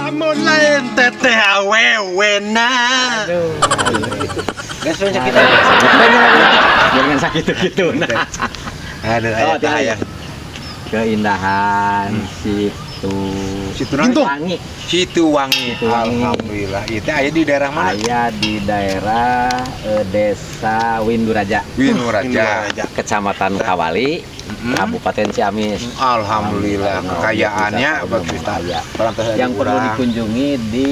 Lamun lain teteh awewena. Aduh. Geus we sakitu. Jangan sakit gitu nah. Aduh, Oh, aya tinggal. aya. Keindahan situ Situ naon? Gintung. Wangi. Situ Wangi. Situ Wangi. Alhamdulillah. Itu aya di daerah mana? Aya di daerah Desa Winduraja, Winuraja. Kecamatan Kawali, Kabupaten Ciamis. Alhamdulillah, kekayaannya bagus. bagus. Parantos aya Yang perlu urang. dikunjungi di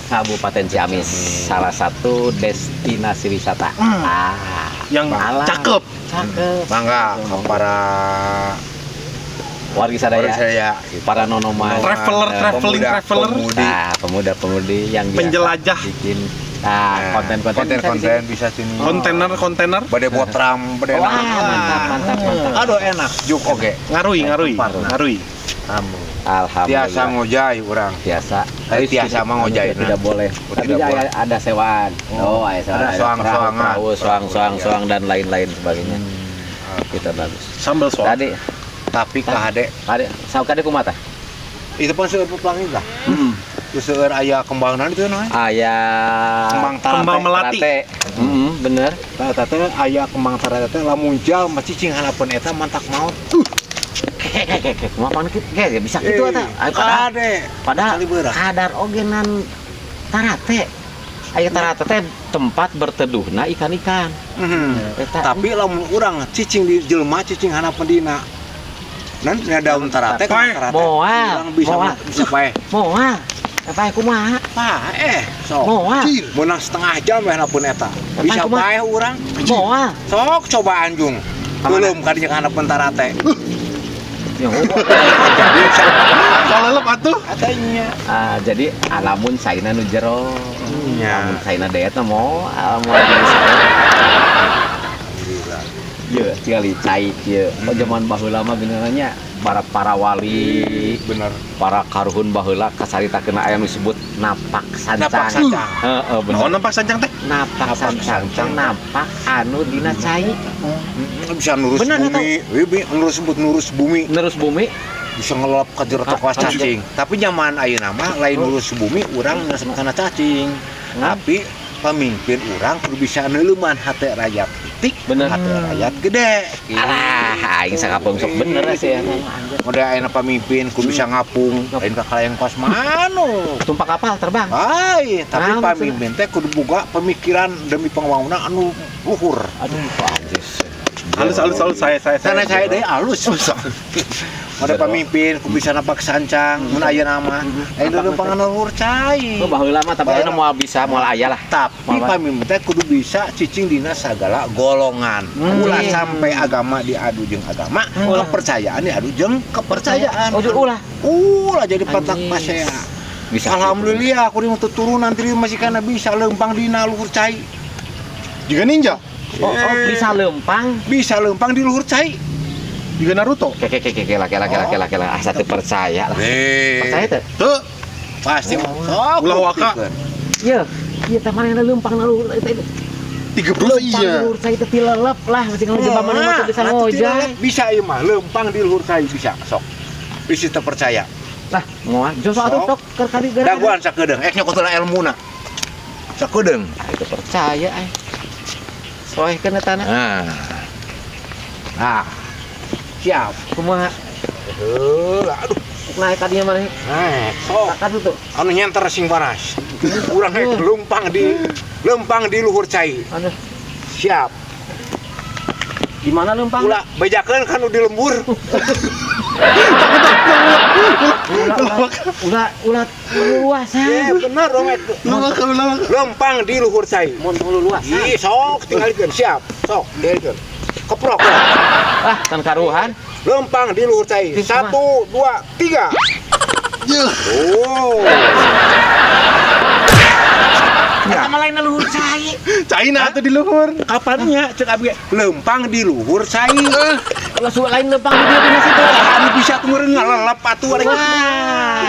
Kabupaten Ciamis, salah satu destinasi wisata. Ah, Yang alam. cakep. Cakep. Mangga ke para Warga sadaya, warga saya gitu. Para nonoman, Traveler, traveling, Pemuda, traveler. pemudi. Nah, pemuda-pemudi yang biasa Penjelajah. Bikin nah, konten-konten bisa di Konten-konten bisa sini. Kontainer, kontainer. Bade botram, bade sini. Wah, naon. mantap, mantap, mantap. Aduh, enak, juk oge. Ngarui, ngarui, ngarui. Alhamdulillah. Tiasa ngojay urang. Biasa. Eh, tiasa mah ngojay, nah. Tidak boleh. Oh, Tapi tidak ada, boleh. Ada sewaan. Oh, ada sewaan. Ada soang-soangan. Perahu, soang, soang, Iya. soang dan lain-lain sebagainya. Kita bagus. Sambal soang. Tadi, Tapi kahade tadi, sauk kade kumaha tah? Itu pun seueur pelangi lah. Terus seueur aya kembangna itu nah. Aya Kembang tarate. Kembang melati. Tarate. Bener. Tah teh aya kembang tarate teh lamun jalma cicing hanapeun eta mantak maot. Keke, kumaha pan kitu? Ke, bisa kitu eta. Ayo padahal Kade. Padahal Kali beurah. Kadar ogenan tarate. Aya tarate teh tempat berteduhna ikan-ikan. Eta Tapi lamun urang cicing di jelema cicing hanapeun dina nan nya daun tarate kan Paeh. tarate. Moal. Urang bisa Moal. Bisa paeh. Moal. Eta kumaha? Paeh sok. Moal. Menang setengah jam we hanapeun eta. Bisa kumaha? paeh urang. Moal. Sok coba anjung. Belum kadinya ka hanapeun tarate. Ya, Jadi Kalelep atuh. katanya. Ah, jadi lamun caina nu jero. Nya. Lamun caina deet mah moal moal jadi sae. Alhamdulillah. Ye, tinggal cai kieu. Oh, zaman baheula mah geuningan para para wali, Bener. Para karuhun baheula kasaritakeun aya nu disebut napak sancang. Napak sancang. Heeh, bener. Naon nampak sancang teh? Napak Napak sancang, sancang. Napak anu dina cai. Bisa nurus Bener, bumi, iya, bi, nurus sebut nurus bumi, Nerus bumi. Bisa ngelop ke jero tokos cacing. Tapi nyaman ayeuna mah lain nurus bumi urang ngasep kana cacing. Tapi pemimpin urang kudu bisa neuleuman hate rakyat tik, hate rakyat gede. Alah, aing sakapeung sok bener sih ya. Udah ayeuna pemimpin kudu bisa ngapung, lain ka kalayang kos manuk. Tumpak kapal terbang. Ai, tapi Naon pamimpin teh kudu boga pemikiran demi pembangunan anu luhur. Aduh, anjir. Halus, halus, halus. Saya. Karena saya deh halus. Ada pemimpin ku bisa napak sancang mun aya nama. Lain dulu pangan luhur cai. Oh, baheula mah tapi ayeuna moal bisa, moal aya lah. Tapi Moal. Pamimpin teh kudu bisa cicing dina sagala golongan. Ulah sampai agama diadu jeung agama, kepercayaan diadu jeung kepercayaan. Oh, ulah. Ulah jadi petak Anjing. pasea. Bisa. Alhamdulillah aku di turunan tadi masih kana bisa lempang dina luhur cai. Juga ninja. Oh, bisa lempang. Bisa lempang di luhur cai. Juga Naruto. Keke keke keke lah kela kela kela kela. Ah, satu percaya lah. Percaya teh? Tuh. Pasti sok Ulah waka. buktikan. Iya. Iya, teh mana yang lempang na luhur eta itu. 30 Lempang iya. luhur cai teh tilelep lah, masih kalau jebak mana mah teu bisa Nah, ngojay. bisa ieu mah lempang di luhur cai bisa sok. Bisa terpercaya. Lah, moal jos atuh Sok. sok keur kali gara. Daguan sakedeung, ek nyokot heula elmuna. Sakedeung. Ah, itu percaya ai. Soehkeun eta na. Nah. Nah. Siap. Kumaha? Heuh, aduh. Naik ka dieu maneh. Nah, sok. Ka tuh. Anu nyenter sing panas. Urang ek lempang di luhur cai. Aduh, Siap. di mana lempang? Ulah bejakeun kan di lembur. Ulah ulah ulah ulah luasan. Eh, bener dong itu. Lawak, lawak. Lempang di luhur cai. Mun tong luasan. Ih, sok tinggalikeun, siap. Sok tinggalikeun. Keprok lah. Ah, tan karuhan. Lempang di luhur cai. Ih, Satu, dua, tiga. Yuh. Oh. Eta mah lain luhur cai. China atuh di luhur. Kapannya cek abi lempang di luhur cai. Ulah lain lempang di dieu dina situ. Anu bisa tuh meureun ngalelep atuh. Wah.